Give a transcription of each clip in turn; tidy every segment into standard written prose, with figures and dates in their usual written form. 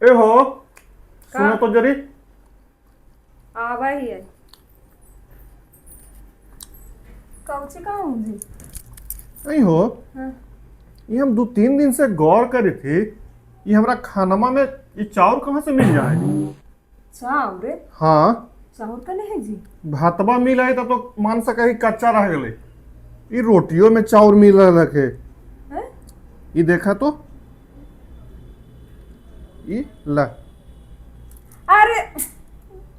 ए हो, सुनो तो जरी। आवा ही है। कौची कहूँ जी? नहीं हो। हाँ। ये हम 2-3 दिन से गौर करी थी, ये हमरा खानमा में ये चाउर कहाँ से मिल जाए? चाउर? हाँ। चाउर का नहीं है जी। भातवा मिल है तब तो मान सके ही कच्चा रह गए, ये रोटियों में चाउर मिल रहा है। हैं? ये देखा तो ये ला। अरे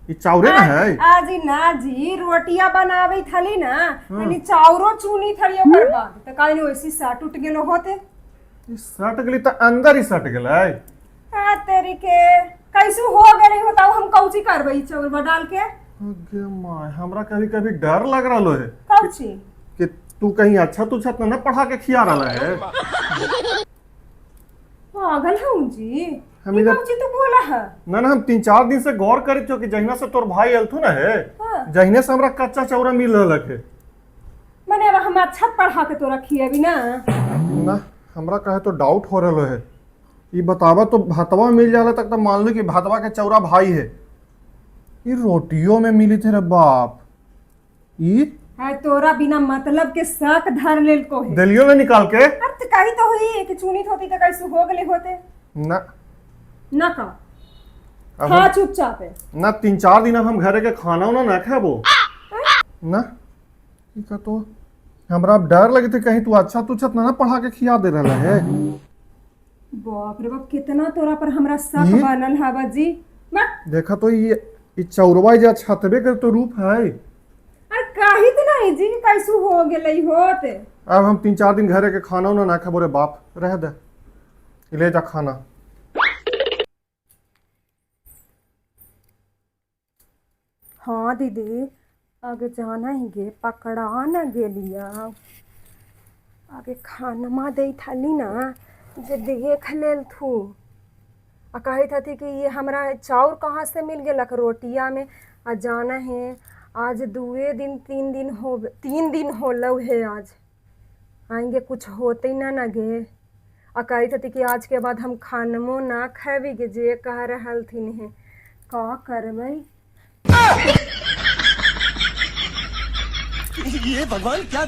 ये चाउरे ना है। आज ना जी रोटियां बनावे थली ना, यानी चाउरो चुनी थली, ओकर बाद तो काहे नहीं वैसी सा टूट गेलो होते। ये सट गई तो अंदर ही सट गए। का तेरी के कैसे हो गेले होता, हम कौची करबै चाउर डाल के? अगे my, हमरा कभी कभी डर लग रहा है। कौची? कि तू कहीं अच्छा तुच्छा ना पढ़ा के खिया रहा है। पागल हूँ जी? हम ई इधर- कौची तू बोला है? ना ना, हम 3-4 दिन से गौर करे छो कि जहिना से तोर भाई अलथू ना है, हाँ। जहिने से हमरा कच्चा चौरा मिल रहा है। माने अब हम अच्छा पढ़ा के तोरा खिएबी ना? ना, हमरा कहे तो डाउट हो रहा है। ये बतावा तो भातवा मिल जाला तक तो मान लो कि भातवा के चौरा भाई है, ये रोटियों में मिली थे रे बाप ये। है तोरा बिना मतलब के शक धर लेल को है। दलियो में निकाल के। अरे तो कही तो हुई कि चुनी होती तो कैसे हो गले होते। ना। ना का? अब खा चुपचाप है। ना, 3-4 दिन अब हम घरे के खाना उना ना खाबो ना। ई का तो हमरा अब डर लगे थे कहीं तू अच्छा तुच्छा ना पढ़ा के खिया दे रहा है। बाप रे बाप, कितना तोरा पर हमरा शक ये? बनल हवा जी बट। देखा तो ये चौरवा जे छतबे के तो रूप है। अरे कही तो नहीं जी कि कैसे हो गेले होते। अब हम 3-4 दिन घरे के खाना उना ना खाबो रे बाप, रह दे, ले जा खाना। हाँ दीदी, आगे जाना ही गे पकड़ा ना गेलिया। आगे खानमा दे थली ना जे देख लेल थू आ कहत हथी कि ये हमरा चाउर कहाँ से मिल गेलक रोटिया में। आ जाना है आज 2 दिन 3 दिन हो, 3 दिन होलौ है, आज आएंगे कुछ होते ना ना गे। आ कहत हथी कि आज के बाद हम खानमो ना खेबी गे, जे कह रहल थिन है का करबै। ये भगवान क्या।